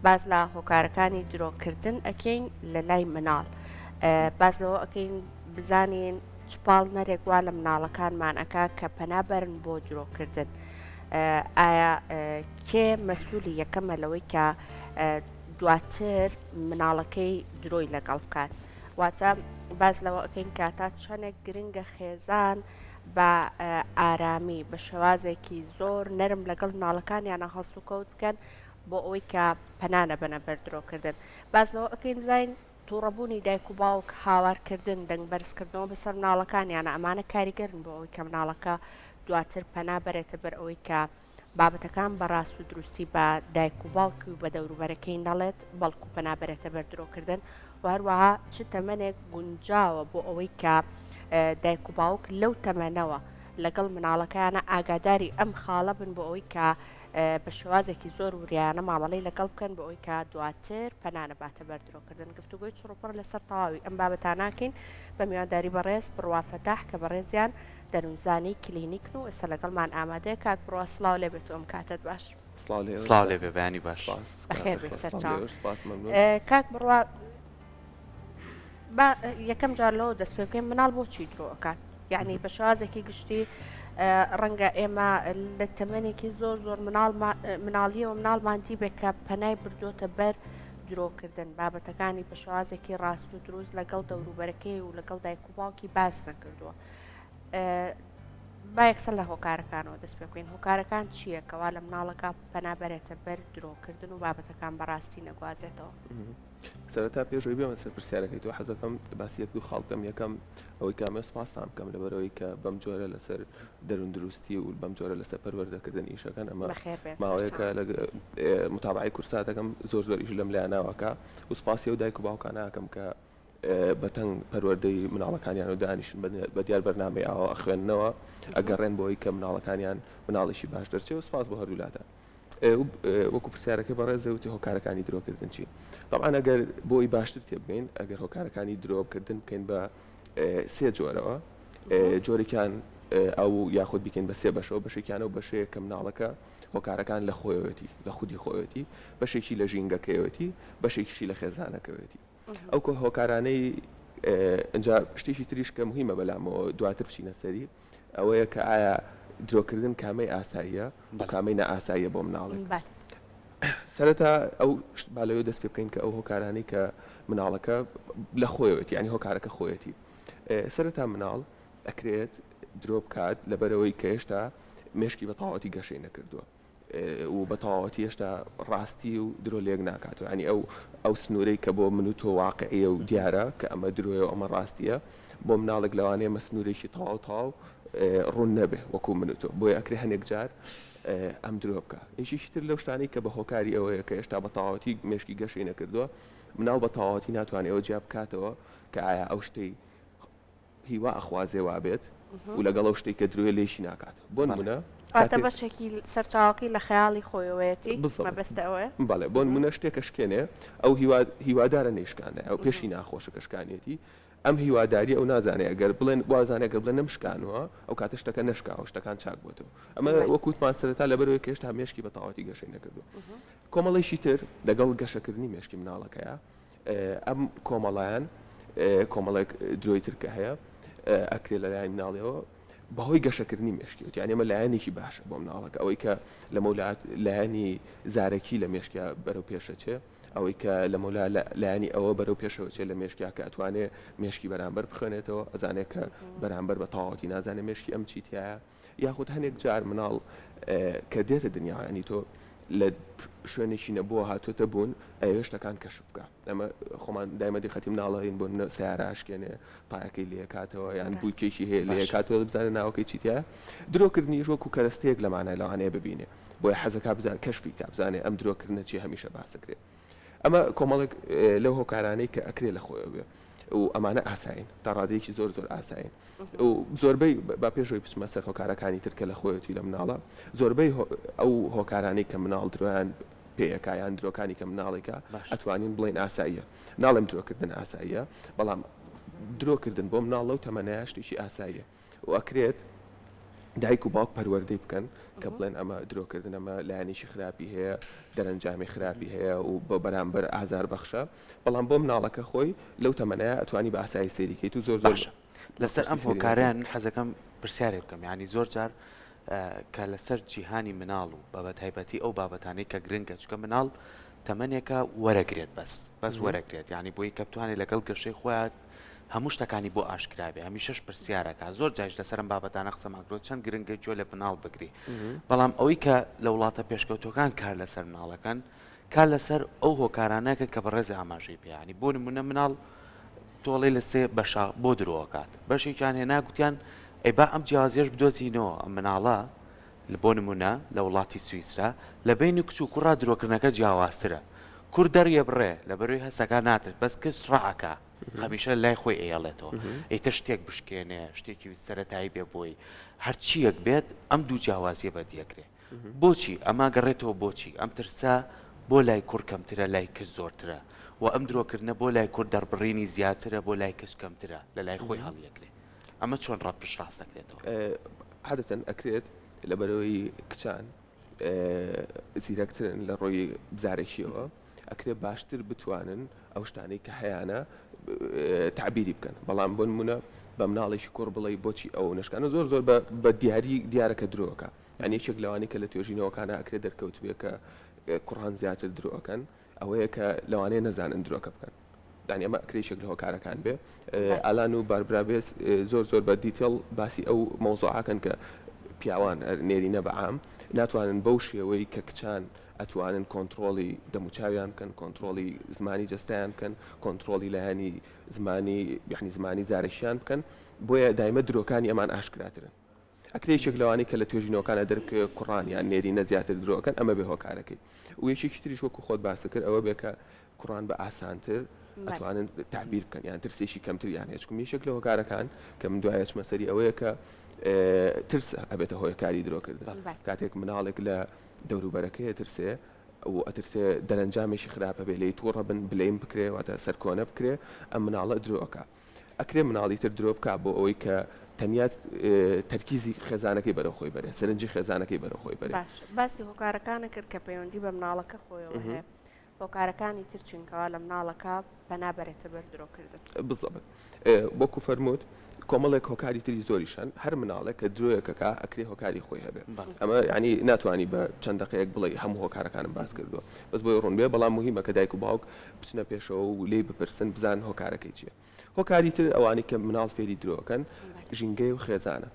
باس لە هۆکارەکانی درۆکردن ئەکەین لە لای مناڵ. باس لەوە ئەکەین بزانین چ پاڵنەرێک وا لە مناڵەکانمان ئەکا کە پەنا بەرن بۆ درۆکردن. ئایا کێ مەسولی یەکەمە لەوەی کە دواتر مناڵەکەی درۆی لەگەڵ بکات؟ واتە باس لەوە ئەکەین کە تا چەندێک گرنگە خێزان بە ئارامی بە شێوازێکی زۆر نەرم لەگەڵ مناڵەکانیانە هەڵسوکەوت بکەن بۆ ئەوەی کە پەنا نەبەنە بەر درۆکردن. باس لەوە ئەکەین بزانین توڕەبوونی دایک و باوک، هاوارکردن، دەنگ بەرزکردنەوە بەسەر مناڵەکانیانە ئەمانە کاریگەرن بۆ ئەوەی کە مناڵەکە دواتر پەنا بەرێتە بەر ئەوەی کە بابەتەکان بە ڕاست و دروستی بە دایک و باوکی و بە دەوروبەرەکەی نەڵێت بەڵکو پەنا بەرێتە بەر درۆکردن و هەروەها چ تەمەنێک گونجاوە بۆ ئەوەی کە دایک و باوک لەو تەمەنەوە لەگەڵ مناڵەکەیانە ئاگاداری ئەم خاڵە بن بۆ ئەوەی کە بە شێوازێکی زۆر وریایانە مامەڵەی لەگەڵ بکەن بۆ ئەوەی کە دواتر پەنا نەباتە بەر درۆکردن. گفتوگۆی چڕوپڕ لەسەر تەواوی ئەم بابەتانە ئەکەین بە میوانداری بەڕێز بڕوا فەتاح کە بەڕێزیان دەروونزانی کلینیکن و ئێستا لەگەڵمان ئامادەیە. کاک بڕوا سڵاو لێ بێت و ئەم کاتەت باش. سڵاو لێ سڵاو لێ بێ بەیانی باش. سپاس بەخێر بێی سپاس سەرچاوە. لێ سپاس مەمنون. کاک بڕوا با یەکەم جار لەوە دەست پێ بکەین مناڵ بۆچی درۆ ئەکات؟ یعنی بە شێوازێکی گشتی ڕەنگە ئێمە لە تەمەنێکی زۆر زۆر مناڵیەوە مناڵمان دیبێت کە پەنای بردوتە بەر درۆکردن بابەتەکانی بە شێوازێکی ڕاست و دروست لەگەڵ دەوروبەرەکەی و لەگەڵ دایک و باوکی باس نەکردووە با یەکسەر لە هۆکارەکانەوە دەست پێ بکەین هۆکارەکان چییە کەوا لە مناڵەکە پەنابەرێتە بەر درۆکردن و بابەتەکان بەڕاستی نەگوازێتەوە؟ سەرەتا پێش ئەوەی بێمە سەر پرسیارەکەی تۆ حەزەکەم باسی یەک دوو خاڵ بکەم یەکەم ئەوەی کە ئەمەوێ سپاستان بکەم لەبەرئەوەی کە بەم جۆرە لەسەر دەروون دروستی و بەم جۆرە لەسەر پەروەردەکردن ئیشەکەن ئەمە بەخێر بێن ماوەیەکە سەرچاوە. لە متابعەی کورسات دەکەم زۆر زۆر ئیش لەم لایەنەوەکە و سپاسی ئەو دایک و باوکانە ئەکەم کە بەتەنگ پەروەردەی مناڵەکانیان و دانیشن بە دیار بەرنامەی ئاوا ئەخوێننەوە ئەگەڕێن بۆی کە مناڵەکانیان مناڵێکی باش دەرچێ و سپاس بۆ هەردوولاتان. وەکو پرسیارەکەی بەڕێزە وتی هۆکارەکانی درۆکردن چین؟ تەبعەن ئەگەر بۆی باشتر تێبگەین ئەگەر هۆکارەکانی درۆکردن بکەین بە سێ جۆرەوە جۆرێکیان ئەو یاخود بیکەین بە سێ بەشەوە بەشێکیان ئەو بەشەیە کە مناڵەکە هۆکارەکان لە خۆیەتی لە خودی خۆیەتی بەشێکی لە ژینگەکەیەتی بەشێکیشی لە خێزانەکەوێتی ئەو کۆ هۆکارانەی ئینجا شتێکی تریش کە مهمە بەلامەوە دواتر بچینە سەری ئەوەیە کە ئایا درۆکردن کامەی ئاساییە و کامەی نائاساییە بۆ مناڵێک؟ سەرەتا ئەو با لەوێ دەست پێ بکەین کە ئەو هۆکارانەی کە مناڵەکە لە خۆیەوەتی یانی هۆکارەکە خۆیەتی سەرەتا مناڵ ئەکرێت درۆ بکات لەبەرەوەی کە هێشتا مێشکی بە تەواوەتی گەشەی نەکردووە. و بە تەواوەتی هێشتا ڕاستی و درۆ لێک ناکاتەوە یانی ئەو ئەو سنوورەی کە بۆ من و تۆ واقعیە و دیارە کە ئەمە درۆیە و ئەمە ڕاستیە بۆ مناڵێک لەوانەیە مە سنوورێکی تەواو تەواو ڕوون نەبێ وەکو من و تۆ بۆیە ئەکرێ هەنێک جار ئەم درۆ بکە یەکێکی تر لەو شتانەی کە بە هۆکاری ئەوەیە کە هێشتا بە تەواوەتی مێشکی گەشەی نەکردووە مناڵ بە تەواوەتی ناتوانێت ئەوە جیا بکاتەوە کە ئایا ئەو شتەی هیوا ئەخوازێ وابێت و لەگەڵ ئەو شتەی کە درۆیە لێیشی ناکات بۆ نمونە واتە بەشێکی سەرچاوەکەی لە خەیاڵی خۆیەوەیەتی مەبەستە ئەوەیە؟ بەڵێ بۆ نمونە شتێک ئەشکێنێ ئەو هیوا هیوادارە نەیشکاندایە ئەو پێشی ناخۆشە کە شکانیەتی ئەم هیواداری ئەو نازانێ ئەگەر بڵێن وازانێ ئەگەر بڵێن نەمشکانوە ئەو کاتە شتەکە نەشکاوە شتەکان چاک بۆتەوە ئەمە وەک وتمان سەرەتا لەبەرەوەی کە هێشتا مێشکی بە تەواوەتی گەشەی نەکردووە کۆمەڵێکی تر لەگەڵ گەشەکردنی مێشکی مناڵەکەیە ئەم کۆمەڵیان کۆمەڵێک درۆی تر کە هەیە ئەکرێ لە لای مناڵیەوە بەهۆی گەشەکردنی مێشکیەوە یانی ئەمە لایەنێکی باشە بۆ مناڵەکە ئەوەی کە لەمەولا لایەنی زارەکی لە مێشکیا بەرەو پێشەچێ ئەوەی کە لەمەولا لایەنی ئەوە بەرەو پێشەوە چێ لە مێشکیا کە ئەتوانێ مێشکی بەرامبەر بخوێنێتەوە ئەزانێت کە بەرامبەر بە تەواوەتی نازانێ مێشکی ئەم چی تایە یاخود هەنێک جار مناڵ کە دێتە دنیا ینی تۆ لە شوێنێکی نەبووە هاتۆتە بوون ئەیەوێ شتەکان کەشف بکا ئەمە خۆمان دایمە دیقەتی مناڵەین بۆ نمونە سیارە ئەشکێنێ تایەکەی لێکاتەوە یان بووکێکی هەیە لێکاتەوە بزانێ ناوەکەی چی تایە درۆکردنیش وەکو کەرەستەیەک لە مانای لەوانەیە ببینێ بۆیە حەزەکا بزان کەشفی کا بزانێ ئەم درۆکردنە چیە هەمیشە باسەکرێ ئەمە کۆمەڵێک لەو هۆکارانەی کە ئەکرێ لە خۆیەوە بێ و ئەمانە ئاسایین تا ڕادەیەکی زۆر زۆر ئاسایین و زۆربەی با پێشەوەی بچمە سەر هۆکارەکانی تر کە لە خۆیەتی لە مناڵە زۆربەی ئەو هۆکارانەی کە مناڵ درۆیان پێیەکا یان درۆکانی کە مناڵێکە ئەتوانین بڵێین ئاساییە ناڵێم درۆکردن ئاساییە بەڵام درۆکردن بۆ مناڵ لەو تەمەنەیە شتێکی ئاساییە و ئەکرێت. دایک و باوک پەروەردەی بکەن کە بڵێن ئەمە درۆکردن ئەمە لایەنێکی خراپی هەیە دەرەنجامی خراپی هەیە و بە بەرامبەر ئازار بەخشە بەڵام بۆ مناڵەکە خۆی لەو تەمەنەیە ئەتوانی بە ئاسایی سەیری کەیت و زۆر زۆر باشە لەسەر ئەم هۆکارەیان من حەزەکەم پرسیارێک بکەم یانی زۆر جار کە لەسەر جیهانی مناڵ و بە بەتایبەتی ئەو بابەتانەی کە گرنگە چکە مناڵ تەمەنێکە وەرەگرێت بەس بەس وەرەگرێت یعنی بۆی کە بتوانێت لەگەڵ گەشەی خۆیان هەموو شتەکانی بۆ ئاشکرا بێ هەمیشەش پرسیارەکە زۆر جایش لەسەر ئەم بابەتانە قسەمان کردووە چەند گرنگە گوێ لە مناڵ بگری بەڵام ئەوەی کە لە وڵاتە پێشکەوتوەکان کار لەسەر مناڵەکەن کار لەسەر ئەو هۆکارانەکەن کە بەڕێز ئاماژەی پێیانی بۆ نمونە مناڵ تۆڵەی لە سێ بەشە بۆ درۆکات بەشێکیان هێنا گوتیان ئەی با ئەم جیاوازیەش بدۆزینەوە ئەم مناڵە بۆ نمونە لە وڵاتی سویسرا لە بەینی کچ و کوڕا درۆکردنەکە جیاوازترە کوڕ دەریەبڕێ لەبەرەوەی هەستەکا ناترس بەس کچ ڕائەکا هەمیشە لای خۆی ئەیەڵێتەوە ئیتر شتێک بشکێنێ شتێکی سەتایی بێ بۆی هەرچیەک بێت ئەم دوو جیاوازیە بەدیەکرێ بۆچی ئەمە گەڕێتەوە بۆچی ئەم ترسە بۆ لای کوڕ کەمترە لای کچ زۆرترە و ئەم درۆکردنە بۆ لای کوڕ دەربڕینی زیاترە بۆ لای کچ کەمترە لە لای خۆی هەڵیەگرێ ئەمە چۆن ڕە پشتڕاست دەکرێتەوە؟ عادەتەن ئەکرێت لەبەرەوەی کچان زیرەکترن لە ڕووی زارەکیەوە ئەکرێ باشتر بتوانن ئەو شتانەی کە هەیانە تەعبیری بکەن بەڵام بۆ نمونە بە مناڵێکی کوڕ بڵێ بۆچی ئەو نەشکانە زۆر زۆر بە دیاری دیارە کە درۆکە یانی یەکێک لەوانەی کە لە توێژینەوەکانە ئەکرێ دەرکەوتبێ کە کوڕان زیاتر درۆکەن ئەوەیە کە لەوانەیە نەزانن درۆکە بکەن یانی ئەمە ئەکرێ یەکێک لە هۆکارەکان بێ ئالان و باربرا بێس زۆر زۆر بە detail باسی ئەو مەوزوعەکەن کە پیاوان نێرینە بە عام ناتوانن بەو شێوەی کە کچان ئەتوانن کۆنتڕۆڵی دەموچاویان بکەن، کۆنتڕۆڵی زمانی جەستەیان بکەن، کۆنتڕۆڵی لایەنی زمانی یەعنی زمانی زارەکییان بکەن، بۆیە دایمە درۆکانی ئەمان ئاشکراترن. ئەکرێ یەکێک لەوانەی کە لە توێژینەوەکانا دەربکەوێ کوڕان یان نێرینە زیاتر درۆ ئەکەن ئەمە بێ هۆکارەکەی و یەکێکی تریش وەکو خۆت باست کرد ئەوە بێ کە کوڕان بە ئاسانتر ئەتوانن تەعبیر بکەن یان ترسێکی کەمتریان هەیە چونکە یەکێک لە هۆکارەکان کە من دوای ئەچمە سەری ئەوەیە کە ترس ئەبێتە هۆکاری درۆکردن کاتێک مناڵێک لە دەوروبەرەکەی ئەترسێ و ئەترسێ دەرەنجامێکی خراپ هەبێ لێی توڕە بن blame بکرێ واتە سەرکۆنە بکرێ ئەم مناڵە درۆ ئەکا ئەکرێ مناڵی تر درۆ بکا بۆ ئەوەی کە تەنیا تەرکیزی خێزانەکەی بەرەو خۆی بەرێ سەرنجی خێزانەکەی بەرەو خۆی بەرێ. باش باسی هۆکارەکانت کرد کە پەیوەندی بە مناڵەکە خۆیەوە هەیە هۆکارەکانی تر چین کەوا لە مناڵەکە پەنا بەرێتە بەر درۆکردن؟ بالضبط وەکو فەرمووت کۆمەڵێک هۆکاری تری زۆریش هەن هەر مناڵێک کە درۆیەک ئەکا ئەکرێ هۆکاری خۆی هەبێ ئەمە یعنی ناتوانی بە چەند دەقەیەک بڵێ هەموو هۆکارەکانم باس کردووە بەس بۆی ڕوون بێ بەڵام مهمە کە دایک و باوک بچنە پێشەوە و لێی بپرسن بزان هۆکارەکەی چییە هۆکاری تر ئەوانەی کە مناڵ فێری درۆکەن ژینگەی و خێزانە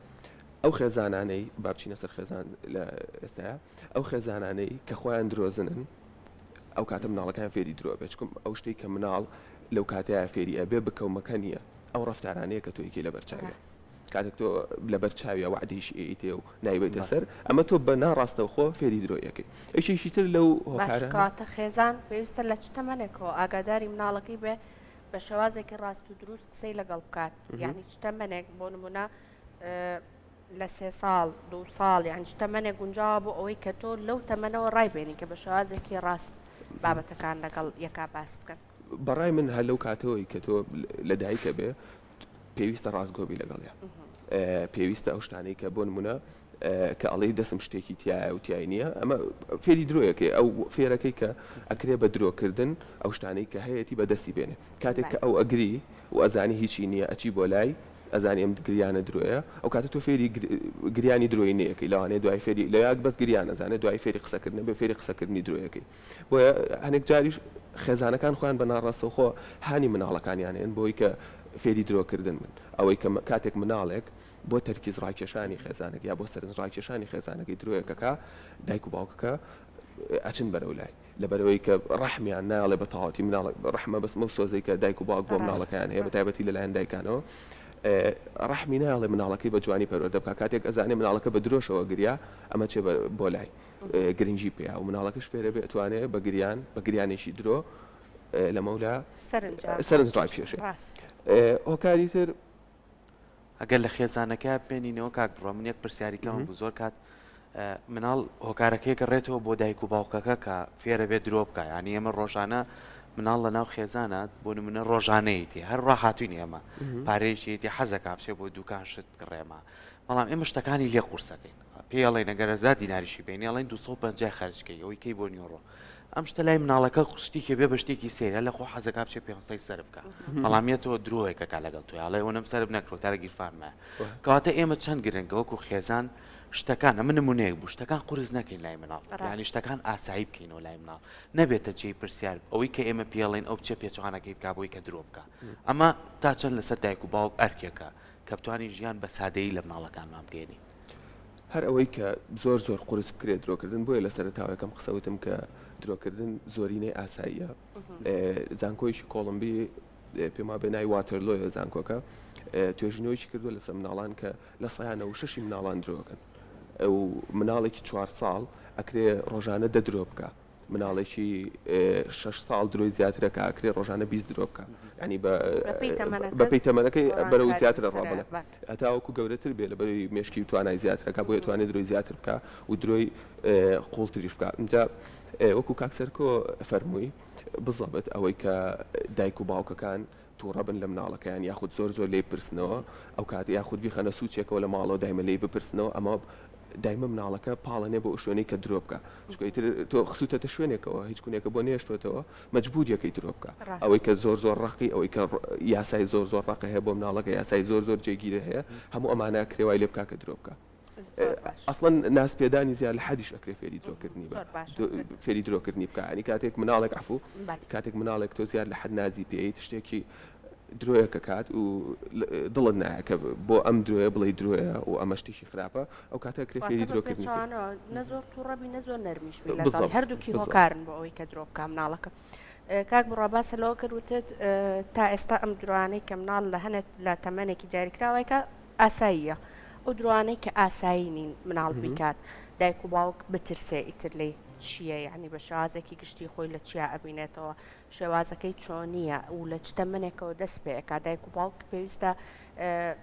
ئەو خێزانانەی با بچینە سەر خێزان لە ئێستایا ئەو خێزانانەی کە خۆیان درۆزنن ئەو کاتە مناڵەکان فێری درۆ بێت چکم ئەو شتێک کە مناڵ لەو کاتەیە فێری ئەبێ بکە و مەکە نییە ئەو ڕەفتارانەیە کە تۆ ئەیکەی لەبەر چاویە کاتێک تۆ لەبەر چاویە وەعدیش ئەیتێ و نایبەیتە سەر ئەمە تۆ بە ناڕاستەوخۆ فێری درۆیەکەی یەکێکی تر لەو هۆکارە کاتە خێزان پێویستە لە چ تەمەنێکەوە ئاگاداری مناڵەکەی بێ بە شێوازێکی ڕاست و دروست قسەی لەگەڵ بکات یعنی چ تەمەنێک بۆ نمونە لە سێ ساڵ دوو ساڵ یان چ تەمەنێک گونجاوە بۆ ئەوەی کە تۆ لەو تەمەنەوە ڕایبێنی کە بە شێوازێکی ڕاست بابەتەکان لەگەڵ یەکا باس بکەن. بەڕای من هەر لەو کاتەوەی کە تۆ لە دایکە بێ پێویستە ڕاستگۆ بی لەگەڵیا پێویستە ئەو شتانەی کە بۆ نمونە کە ئەڵێی دەسم شتێکی تایە و تای نییە ئەمە فێری درۆیەکەی ئەو فێرەکەی کە ئەکرێ بە درۆکردن ئەو شتانەی کە هەیەی بە دەستی بێنێ کاتێک کە ئەو ئەگری و ئەزانی هیچی نییە ئەچی بۆ لای ئەزانی ئەم گریانە درۆیە ئەو کاتە تۆ فێری گریانی درۆینەیەکەی لەوانەیە دوای فێری لەیاک بەس گریان ئەزانێ دوای فێری قسەکردنە بێ فێری قسەکردنی درۆیەکەی بۆیە هەنێک جاریش خێزانەکان خۆیان بە ناڕاستەوخۆ هانی مناڵەکانیان هێن بۆی کە فێری درۆکردن بن ئەوەی کە کاتێک مناڵێک بۆ تەرکیز ڕاکێشانی خێزانێک یا بۆ سەرنج ڕاکێشانی خێزانەکەی درۆیەکەکە دایک و باوکەکە ئەچن بەرەو لای لەبەرەوەی کە ڕەحمیان نایەڵێ بە تەواوەتی مناڵ ڕەحمە بەس مەو سۆزەی کە دایک و باوک بۆ مناڵەکەیان هەیە بە تایبەتی لەلایەن دایکانەوە ڕەحمی نایەڵێ مناڵەکەی بە جوانی پەروەردە بکات کاتێک ئەزانێ مناڵەکە بە درۆشەوە گریا ئەمە چێ بۆ لای گرنگی پێیا و مناڵەکەش فێرە بێ ئەتوانێ بە گریان بە گریانێکی درۆ لەمەولا سەرنج ڕابکێشێ هۆکاری تر ئەگەر لە خێزانەکەیا بمێنینەوە کاک بڕوا من یەک پرسیاری کەم بوو زۆر کات مناڵ هۆکارەکەی گەڕێتەوە بۆ دایک و باوکەکە کە فێرە بێت درۆ بکە یعنی ئێمە ڕۆژانە مناڵ لە ناو خێزانە بۆ نمونە ڕۆژانەیەتی هەر ڕاهاتوین ئێمە پارەیەکیەتی حەزەکا بچێ بۆ دوکان شت بکڕێمە. بەڵام ئێمە شتەکانی لێ قورسەکەین پێی ئەڵێین ئەگەر 1000 دیناریشی بینی ئەڵێن 250 خەرج کەی ئەوەی کەی بۆ نیوەڕۆ ئەم شتە لای مناڵەکە شتێکی بێ بە شتێکی سەیرە لە خۆ حەزەکا بچێ 500 سەرف بکا بەڵام یەتەوە درۆیەکەکە لەگەڵ تۆ ئەڵێ ئەوەنەم سەرف نەکرۆ تا لە گیرفانمایە کەواتە ئێمە چەند گرنگە وەکو خێزان شتەکان ئەمە نمونەیەک بوو شتەکان قورس نەکەین لای مناڵ یانی شتەکان ئاسایی بکەینەوە لای مناڵ نەبێتە جێی پرسیار ئەوەی کە ئێمە پێڵێن ئەو بچێ پێچەوانەکەی بکا بۆی کە درۆ بکا ئەمە تا چەند لەسەر دایک و باوک ئەرکێکە کە بتوانین ژیان بە سادەیی لە مناڵەکانمان بگەێنین. هەر ئەوەی کە زۆر زۆر قورس بکرێت درۆکردن بۆیە لە سەرەتاوە یەکەم قسە وتم کە درۆکردن زۆرینەی ئاساییە زانکۆیەکی کۆڵمبی پێم وابێ ناوی واتەرلۆیە زانکۆکە توێژینەوەیکی کردووە لەسەر مناڵان کە لە سەیانە و شەشی مناڵان درۆکەن و مناڵێکی چوار ساڵ ئەکرێ ڕۆژانە دە درۆ بکە مناڵێکی شەش ساڵ درۆی زیاترە کە ئەکرێ ڕۆژانە 20 درۆ بکە ینی بەپێی تەمەنەکەی بەرەو زیاترە ڕا بڵێ هەتاوەکو گەورەتر بێ لە بەری مێشکی و توانای زیاترەکە بۆیە توانێت درۆی زیاتر بکە و درۆی قوڵتریش بکە اینجا وەکو کاک سەرکۆ فەرمووی بزەبت ئەوەی کە دایک و باوکەکان توڕە بن لە مناڵەکەیان یاخود زۆر زۆر لێی بپرسنەوە ئەو کاتە یاخود بیخەنە سوچێکەوە لە ماڵەوە دایمە لێی بپرسنەوە ئەمە دایمە مناڵەکە پاڵەنێ بۆ ئەو شوێنەی کە درۆ بکە چونکە ئیتر تۆ خسوتەتە شوێنێکەوە هیچ کونێکە بۆ نێشتوەتەوە مەجبوریەکەی درۆ بکە ئەوەی کە زۆر زۆر ڕەقی ئەوەی کە یاسای زۆر زۆر ڕەقە هەیە بۆ مناڵەکە یاسای زۆر زۆر جێگیرە هەیە هەموو ئەمانە کرێوای لێ بکە کە درۆ بکە. ئەسڵەن نازپێدانی زیاد لە حەدیش ئەکرێ فێری درۆکردنی بە فێری درۆکردنی بکە ینی کاتێک مناڵێک عفو کاتێک مناڵێک تۆ زیاد لە حەد نازی پێیت شتێکی درۆیەکە کات و دڵت نایە کە بۆ ئەم درۆیە بڵێ درۆیە و ئەمە شتێکی خراپە ئەو کاتە کرێ فێری درۆکردنی نە زۆر تووڕەبی نە زۆر نەرمیش بی هەردووکی هۆکارن بۆ ئەوەی کە درۆ بکە مناڵەکە کاک بڕوا باسە لەوە کرد وتت تا ئێستا ئەم درۆانەی کە مناڵ لە هەنێت لە تەمەنێکی دیاریکراوەکە ئاساییە ئەو درۆانەی کە ئاسایی نین مناڵ بیکات دایک و باوک بترسێ ئیتر لێی چییە یعنی بە شێوازێکی گشتی خۆی لە چیا ئەبینێتەوە شێوازەکەی چۆنییە و لە چ تەمەنێکەوە دەست پێ ئەکا دایک و باوک پێویستە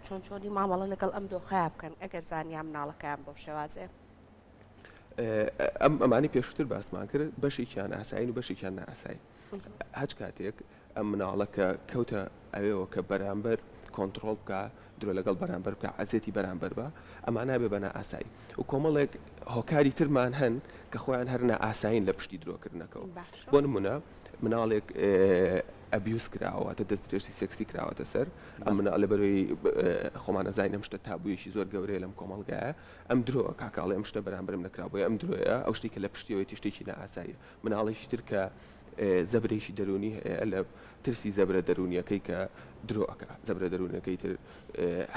چۆن چۆنی مامەڵە لەگەڵ ئەم دۆخەیا بکەن ئەگەر زانیان مناڵەکەیان بەو شێوازەیە. ئەم ئەمانی پێشووتر باسمان کرد بەشێکیان ئاسایین و بەشێکیان نائاسایی هەچ کاتێک ئەم مناڵە کە کەوتە ئەوێوە کە بەرامبەر کۆنتڕۆڵ بکا، درۆ لەگەڵ بەرامبەر بکا، عەزێتی بەرامبەر با، ئەمانە ئەبێ بە نائاسایی. و کۆمەڵێک هۆکاری ترمان هەن کە خۆیان هەر نائاسایین لە پشتی درۆکردنەکەوە. بۆ نموونە مناڵێک abuse کراوە، واتە دەستدرێژی سێکسی کراوەتە سەر، ئەم مناڵ لەبەرەوەی خۆمان ئەزانین ئەم شتە تابوویەکی زۆر گەورەیە لەم کۆمەڵگایە، ئەم درۆ ئەکا کە ئەڵێ ئەم شتە بەرامبەرم نەکراوە، بۆیە ئەم درۆیە ئەو شتەی کە لە پشتیەوەیەتی شتێکی نائاساییە. مناڵێکی تر کە زەبرێکی دەروونی هەیە لە ترسی زەبرە دەروونیەکەی کە درۆ ئەکا زەبرە دەروونەکەی تر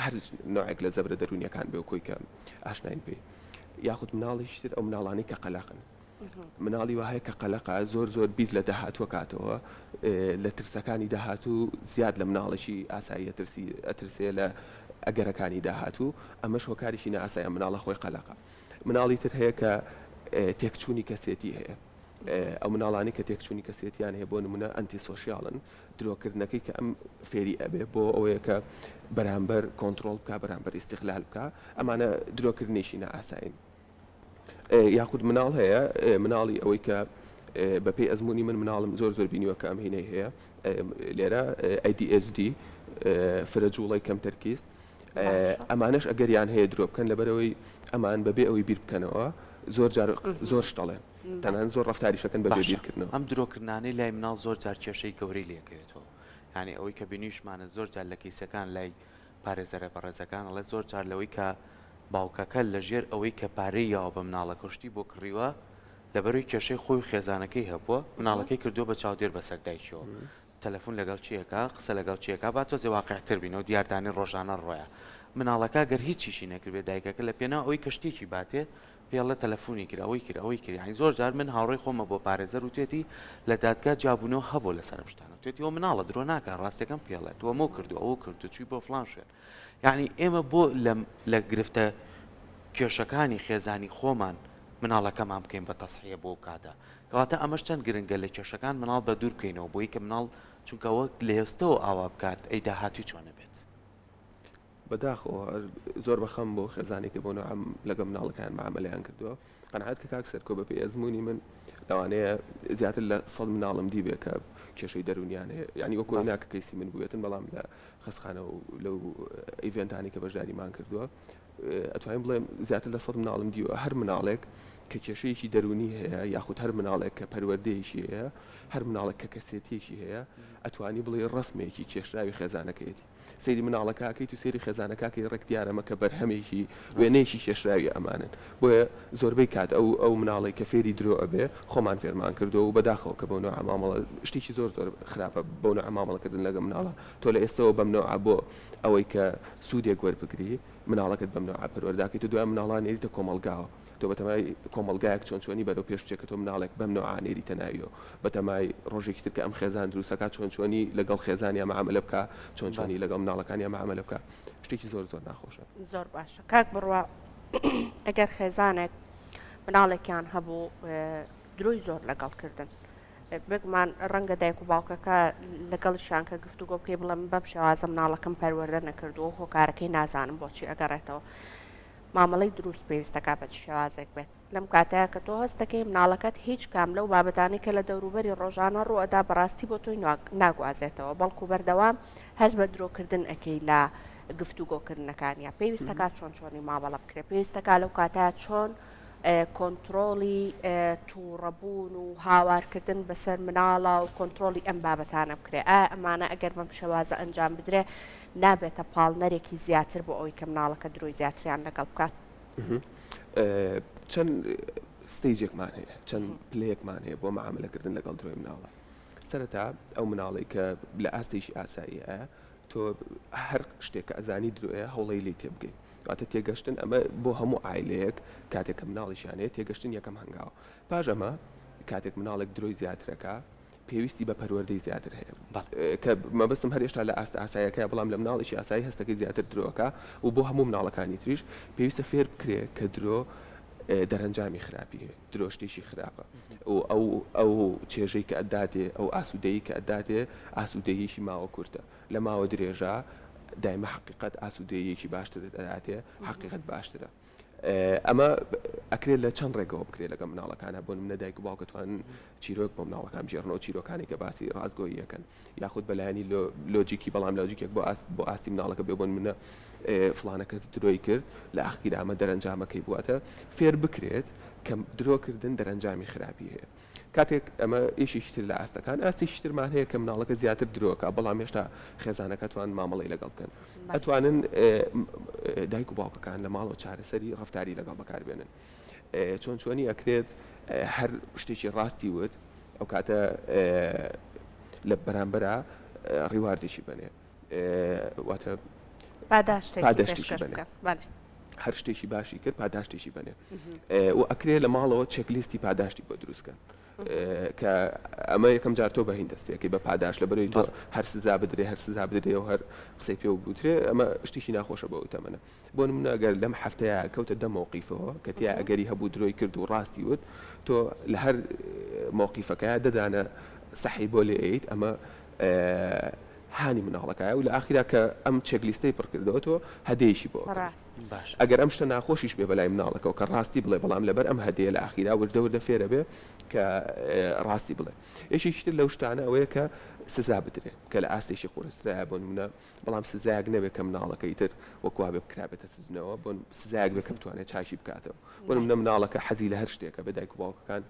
هەر نوعێک لە زەبرە دەروونیەکان بێ کۆی کە ئاشناین پێی یاخود مناڵیش تر ئەو مناڵانەی کە قەلەقن مناڵی وهەیە کە قەلەقە زۆر زۆر بیر لە داهاتووە کاتەوە لە ترسەکانی داهاتوو زیاد لە مناڵێکی ئاساییە ترسی ئەترسێ لە ئەگەرەکانی داهاتوو ئەمەش هۆکاریی نائاسایە مناڵە خۆی قەلەقە مناڵی تر هەیە کە تێکچوونی کەسێتی هەیە ئەو مناڵانی کە تێکچوونی کەسێتیان هەیە بۆ نمونە antisocial ن درۆکردنەکەی کە ئەم فێری ئەبێ بۆ ئەوەیە کە بەرامبەر کۆنترۆڵ بکە بەرامبەر ئیستیغلال بکە ئەمانە درۆکردنێکی نائاسایین یاخود مناڵ هەیە مناڵی ئەوەی کە بەپێی ئەزمموی من مناڵم زۆر زۆر بینیوە کە ئەم هینەی هەیە لێرە ADHD فرە جوڵەی کەم تەرکیز ئەمانەش ئەگەریان هەیە درۆ بکەن لەبەرئەوەی ئەمان بەبێ ئەوەی بیر بکەنەوە زۆر جار زۆر شت ئەڵێن تەنانەت زۆر ڕەفتاریش ئەکەن بەبێ باشە بیرکردنەوە. ئەم درۆکردنانەی لای مناڵ زۆر جار کێشەی گەورەی لێکەوێتەوە یانی ئەوەی کە بینیوشمانە زۆر جار لە کەیسەکان لای پارێزەرە بەڕێزەکان ئەڵێ زۆر جار لەوەی کە باوکەکە لە ژێر ئەوەی کە پارەی یاوە بە مناڵەکە و شتی بۆ کڕیوە لەبەرەوەی کێشەی خۆی و خێزانەکەی هەبووە مناڵەکەی کردووە بە چاودێر بەسەر دایکیەوە تەلەفون لەگەڵ کێ ئەکا قسە لەگەڵ کێ ئەکا با تۆزێ واقیع تر بین ئەو دیاردانەی ڕۆژانە ڕۆیە مناڵەکە گەر هیچیشی نەکردبێ دایکەکە لە پێناو ئەوەی کە شتێکی باتێ پێی ئەڵێ تەلەفونی کرد ئەوەی کرد ئەوەی کرد یانی زۆر جار من هاوڕێی خۆمە بۆ پارێزەر وتێتی لە دادگا جیابوونەوە هەبووە لەسەر ئەم شتانە وتێتی ئەوە مناڵە درۆ ناکا ڕاستیەکەم پێ ئەڵێ تۆ ئەمەو کردووە ئەوەو کردووە چووی بۆ فڵان شوێن یانی ئێمە بۆ لە لە گرفتە کێشەکانی خێزانی خۆمان مناڵەکەمان بکەین بە تەسحیە بۆ ئەو کاتە کەواتە ئەمەش چەند گرنگە لە کێشەکان مناڵ بە دوور بکەینەوە بۆی کە مناڵ چونکە وەک لە ئێستەوە ئاوا بکات ئەی داهاتووی چۆن ئەبێت؟ بەداخەوە زۆر بە خەم بۆ خێزانێک کە بۆ نوعەم لەگەڵ مناڵەکەیان مامەلەیان کردووە قەناعەت کە کاک سەرکۆ بەپێی ئەزموونی من لەوانەیە زیاتر لە سەد مناڵم دیبێ کە کێشەی دەروونیان هەیە یعنی وەکو نا کە کەیسی من بووێتن بەڵام لە خەسخانە و لەو event انەی کە بەشداریمان کردووە. ئەتوانین بڵێم زیاتر لە سەد مناڵم دیوە هەر مناڵێک کە کێشەیەکی دەروونی هەیە یاخود هەر مناڵێک کە پەروەردەیەکی هەیە هەر مناڵێک کە کەسێتیەکی هەیە ئەتوانی بڵێ ڕسمێکی کێشراوی خێزانەکەیەتی سەیری مناڵەکە ئەکەیت و سەیری خێزانەکە ئەکەی ڕێک دیارە مە کە بەرهەمێکی وێنەیەکی کێشراوی ئەمانن بۆیە زۆربەی کات ئەو ئەو مناڵەی کە فێری درۆ ئەبێ خۆمان فێرمان کردووە و بەداخەوە کە بەو نەوعە مامەڵە شتێکی زۆر زۆر خراپە بەو نەوعە مامەڵەکردن لەگە مناڵە تۆ لە ئێستەوە بەم نەوعە بۆ ئەوەی کە سوودێک وەربگری مناڵەکەت بەم نەوعە پەروەردەکەیت و دوای مناڵان نێریتە کۆمەڵگاوە تۆ بەتەمای کۆمەڵگایەک چۆن چۆنی بەرەو پێش بچێت کە تۆ مناڵێک بەم نەوعە نێریتە ناویەوە بەتەمای ڕۆژێکی تر کە ئەم خێزان دروستەکا چۆن چۆنی لەگەڵ خێزانیا مەعامەلە بکا چۆن چۆنی لەگەڵ مناڵەکانیا مەعامەلە بکا شتێکی زۆر زۆر ناخۆشە. زۆر باشە کاک بڕوا ئەگەر خێزانێک مناڵێکیان هەبوو درۆی زۆر لەگەڵ کردن بێگومان ڕەنگە دایک و باوکەکە لەگەڵیشیان کە گفتوگۆ بکەی بڵێ من بەم شێوازە مناڵەکەم پەروەردە نەکردووە و هۆکارەکەی نازانم بۆچی ئەگەڕێتەوە مامەڵەی دروست پێویستەکە بە چ شێوازێک بێت لەم کاتەیا کە تۆ هەست دەکەی مناڵەکەت هیچ کام لەو بابەتانەی کە لە دەوروبەری ڕۆژانە ڕوو ئەدا بەڕاستی بۆ تۆی ناگوازێتەوە بەڵکو بەردەوام هەست بە درۆکردن ئەکەی لە گفتوگۆکردنەکانیا پێویستەکە چۆن چۆنی مامەڵە بکرێت پێویستەکە لەو کاتە چۆن کۆنترۆڵی تووڕەبوون و هاوارکردن بەسەر مناڵە و کۆنترۆڵی ئەم بابەتانە بکرێ ئایا ئەمانە ئەگەر بەم شێوازە ئەنجام بدرێ نابێتە پاڵنەرێکی زیاتر بۆ ئەوەی کە مناڵەکە درۆی زیاتریان لەگەڵ بکات؟ چەند stage ێکمان هەیە چەند پلەیەکمان هەیە بۆ معاملەکردن لەگەڵ درۆی مناڵە سەرەتا ئەو مناڵی کە لە ئاستێکی ئاساییە تۆ هەر شتێک کە ئەزانی درۆیە هەوڵی لی تێبگەی واتە تێگەشتن ئەمە بۆ هەموو عایلەیەک کاتێک کە مناڵیشیان هەیە تێگەشتن یەکەم هەنگاوە پاش ئەمە کاتێک مناڵێک درۆی زیاترەکە پێویستی بە پەروەردەی زیاتر هەیە کە مەبەستم هەر هێشتا لە ئاستە ئاساییەکەیە بەڵام لە مناڵێکی ئاسایی هەستەکەی زیاتر درۆکە و بۆ هەموو مناڵەکانی تریش پێویستە فێر بکرێ کە درۆ دەرەنجامی خراپی هەیە درۆ شتێکی خراپە و ئەو ئەو چێژەی کە ئەداتێ ئەو ئاسوودەیی کە ئەداتێ ئاسوودەییەکی ماوە کورتە لە ماوە درێژە دایمە حەقیقەت ئاسوودەییەکی باشترت ئەداتێ حەقیقەت باشترە. ئەمە ئەکرێت لە چەند ڕێگەوە بکرێت لەگەڵ مناڵەکانە بۆ نمونە دایک و باوکە توان چیرۆک بۆ مناڵەکان بگێڕنەوە چیرۆکانی کە باسی ڕاستگۆیی ئەکەن یاخود بەلایەنی لۆجیکی بەڵام لۆجیکێک بۆ ئاست بۆ ئاستی مناڵەکە بێ بۆ نمونە فڵانە کەس درۆی کرد لە ئاخیرا ئەمە دەرەنجامەکەی بووەتە فێر بکرێت کە درۆکردن دەرەنجامی خراپی هەیە. کاتێک ئەمە یەکێکی تر لە ئاستەکان ئاستێکی ترمان هەیە کە مناڵەکە زیاتر درۆکە بەڵام هێشتا خێزانەکە توان مامەڵی لەگەڵ بکەن ئەتوانن دایک و باوکەکان لە ماڵەوە چارەسەری ڕفتاری لەگەڵ بەکاربێنن چۆن چۆنی ئەکرێت هەر شتێکی ڕاستی وت ئەو کاتە لە بەرامبەرە reward ێکی بنێ واتە پاداشتێکی بنێ هەر شتێکی باشی کرد پاداشتێکی بنێ و ئەکرێ لە ماڵەوە checklist ی پاداشتی بۆ دروستکەن کە ئەمە یەکەم جار تۆ بەهین دەست پێەکەی بە پاداش لە بەرەی تۆ هەر سزا بدرێ هەر سزا بدرێ و هەر قسەی پێ بوترێ ئەمە شتێکی ناخۆشە بۆ تەمەنە بۆ نمونە گەر لەم هەفتەیە کەوتە دە مەوقیفەوە کە تیا ئەگەری هەبوو درۆی کرد و ڕاستی وت تۆ لە هەر مەوقیفەکەیا دە دانە سەحی بۆ لێ ئەیت ئەمە هانی مناڵەکایە و لە ئاخیرا کە ئەم checklist ەی پڕ کردەوە تۆ هەدەیەکی بۆ ئەکەی ڕاست. باش. ئەگەر ئەم شتە ناخۆشیش بێ بەلای مناڵەکەوە کە ڕاستی بڵێ بەڵام لەبەر ئەم هەدەیە لە ئاخیرا وردە وردە فێرە بێ کە ڕاستی بڵێ یەکێکی تر لەو شتانە ئەوەیە کە سزا بدرێ کە لە ئاستێکی قورسترایە بۆ نمونە بەڵام سزایەک نەبێت کە مناڵەکە ئیتر وەک وابێ بکرابێتە سجنەوە بۆ سزایەک بێت کە بتوانێت چاکی بکاتەوە بۆ نمونە مناڵەکە حەزی لە هەر شتێکە بە دایک و باوکەکان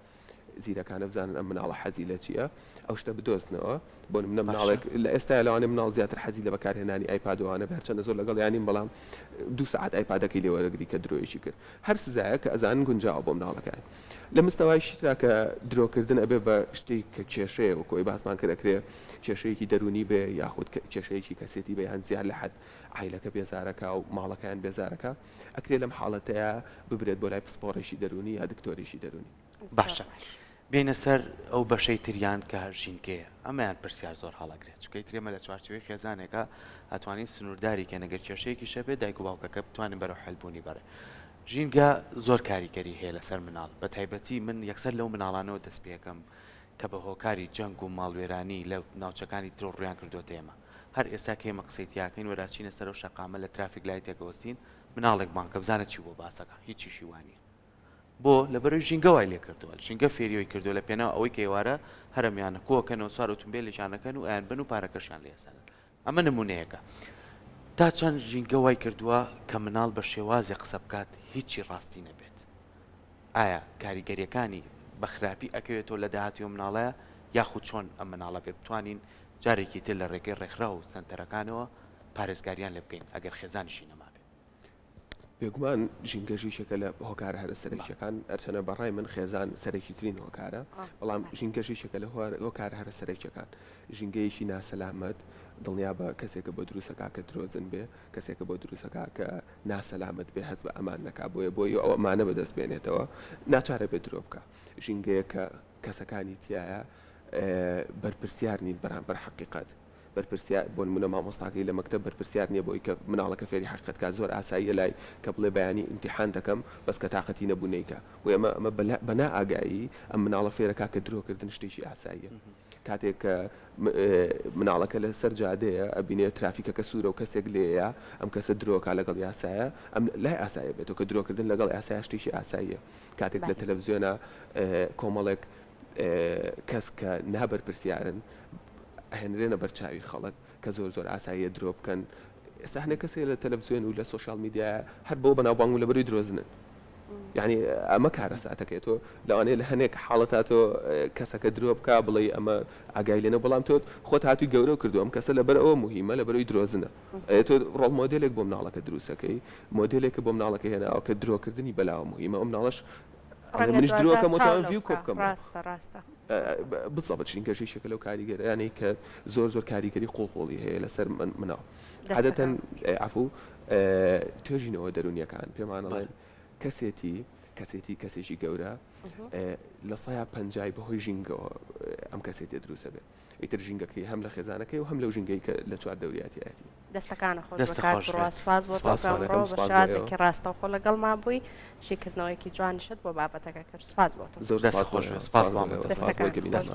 زیرەکانە بزانن ئەم مناڵە حەزی لە چییە ئەو شتە بدۆزنەوە بۆ نمونە مناڵێک لە ئێستا لەوانەیە مناڵ زیاتر حەزی لە بەکارهێنانی iPad وانە بێ هەرچەندە زۆر لەگەڵ یانیم بەڵام دوو سەعات iPad ەکەی لێ وەرەگری کە درۆیەکی کرد هەر سزایە کە ئەزانن گونجاوە بۆ مناڵەکەیان لە مستەوایشی ترا کە درۆکردن ئەبێ بە شتێک کە کێشەیە وەکو ئەوەی باسمان کرد ئەکرێ کێشەیەکی دەروونی بێ یاخود کێشەیەکی کەسێتی بێ یان زیاد لە حەد عایلەکە بێزارەکا و ماڵەکەیان بێزارەکا ئەکرێ لەم حاڵەتەیا ببرێت بۆ لای پسپۆڕێکی دەروونی یا دکتۆرێکی دەروونی. باشە بێینە سەر ئەو بەشەی تریان کە ژینگەیە ئەمەیان پرسیار زۆر هەڵەگرێت چونکە ئیتر ئێمە لە چوارچێوەی خێزانێکا ئەتوانین سنوورداری کەین ئەگەر کێشەیەکیش هەبێت دایک و باوکەکە بتوانن بەرەو حەلبوونی بەرێ ژینگە زۆر کاریگەری هەیە لەسەر مناڵ بە تایبەتی من یەکسەر لەو مناڵانەوە دەست پێکەم کە بە هۆکاری جەنگ و ماڵوێرانی لە ناوچەکانی ترەوە ڕوویان کردووەتە ئێمە هەر ئێستا کە ئێمە قسەی تیاکەین وەراچینە سەرەو شەقامە لە traffic light ێک ئەوەستین مناڵێک بانگ کە بزانە چی بۆ باسەکە هیچیشی وانیە بۆ؟ لەبەرئەوەی ژینگە وای لێکردووە، ژینگە فێری ئەوی کردووە لە پێناو ئەوەی کە ئێوارە هەرەمیانە کۆکەنەوە سوار ئوتومبێلێکیان ئەکەن و ئەیانبەن و پارەکەشیان لێ ئەسەنن. ئەمە نموونەیەکە. تا چەند ژینگە وای کردووە کە مناڵ بە شێوازێ قسە بکات هیچی ڕاستی نەبێت؟ ئایا کاریگەریەکانی بە خراپی ئەکەوێتەوە لە داهاتوی ئەم مناڵەیا یاخود چۆن ئەم مناڵە بێ بتوانین جارێکی تر لە ڕێگەی ڕێکخراو و سەنتەرەکانەوە پارێزگاریان لێ بکەین ئەگەر خێزانیشی نەمابێ؟ بێگومان ژینگەش یەکێکە لە هۆکارە هەرە سەرەکیەکان، هەرچەنە بە ڕای من خێزان سەرەکیترین هۆکارە، بەڵام ژینگەش یەکێکە لە هۆکارە هەرە سەرەکیەکان. ژینگەیەکی ناسەلامەت دڵنیابە کەسێکە بۆ دروستەکا کە درۆزن بێ، کەسێکە بۆ دروستەکا کە ناسەلامەت بێ، هەست بە ئەمان نەکا، بۆیە بۆی ئەو ئەمانە بەدەست بێنێتەوە ناچارە بێ درۆ بکا. ژینگەیەک کە کەسەکانی تیایە بەرپرسیار نین بەرامبەر حەقیقەت، بەرپرسیار، بۆ نموونە مامۆستاکەی لە مەکتەب بەرپرسیار نییە بۆی کە مناڵەکە فێری حەقیقەت کات، زۆر ئاساییە لای کە بڵێ بەیانی ئیمتیحان دەکەم بەس کە تاقەتی نەبوو نەیکا، بۆیە ئەمە ئەمە بە نائاگایی ئەم مناڵە فێرەکا کە درۆکردن شتێکی ئاساییە. کاتێک کە مناڵەکە لە سەر جادەیە ئەبینێ ترافیکەکە سوورە و کەسێک لێیە ئەم کەسە درۆکا لەگەڵ یاسایە ئەم لای ئاسایە بێتەوە کە درۆکردن لەگەڵ یاسایە شتێکی ئاساییە. کاتێک لە تەلەڤزیۆنا کۆمەڵێک کەس کە نابەرپرسیارن ئەهێنرێنە بەر چاوی خەڵک کە زۆر زۆر ئاساییە درۆ بکەن ئێستا هەنێک کەس هەیە لە تەلەڤزیۆن و لە سۆشیال میدیا هەر بەوە بەناوبانگ و لەبەروی درۆزنن یعنی ئەمە کارەساتەکەی تۆ لەوانەیە لە هەنێک حاڵەتا تۆ کەسەکە درۆ بکە بڵێ ئەمە ئاگای لێنە بەڵام تۆ خۆت هاتووی گەورە کردو ئەم کەسە لەبەر ئەوە مهمە لەبەروی درۆزنە تۆ ڕۆڵ مۆدێلێک بۆ مناڵەکە دروستەکەی مۆدێلێکە بۆ مناڵەکە هێناوە کە درۆکردنی بەلاوە مهمە ئەم مناڵەش ڕەنگە منیش دواجار درۆکەم و چاو توانم ڤیو لەوسا کۆ بکەمەوە. ڕاستە ڕاستە بزەبت ژینگەش یەکێکە لەو کاریگەریانەی کە زۆر زۆر کاریگەری قوڵ قوڵی هەیە لەسەر مناڵ عادەتەن دەستەکان. عەفوو توێژینەوە دەروونیەکان پێمان ئەڵێن کەسێتی کەسێتی کەسێکی گەورە لە سەیا پەنجای بەهۆی ژینگەوە ئەم کەسێتیە دروستە بێ. ئیتر ژینگەکەی هەم لە خێزانەکەی و هەم لەو ژینگەی کە لە چواردەوریاتیایەتی. دەستەکانت خۆش دەستت بێ کاک خۆش بڕوا بێت. سوپاس بۆ تۆ سوپاس کە ئەمڕۆ دەکەم بە سوپاس بۆ ئێوە. شێوازێکی ڕاستەوخۆ لەگەڵمان بووی شیکردنەوەیەکی جوانیشت بۆ بابەتەکە کرد سوپاس بۆ تۆ. زۆر دەستت سوپاس بۆ خۆش ئێوە بێت سوپاس سوپاس بۆ بۆ ئێوە ئامادەبوونت. سوپاس بۆ دەستەکانت گەمینە. خۆش.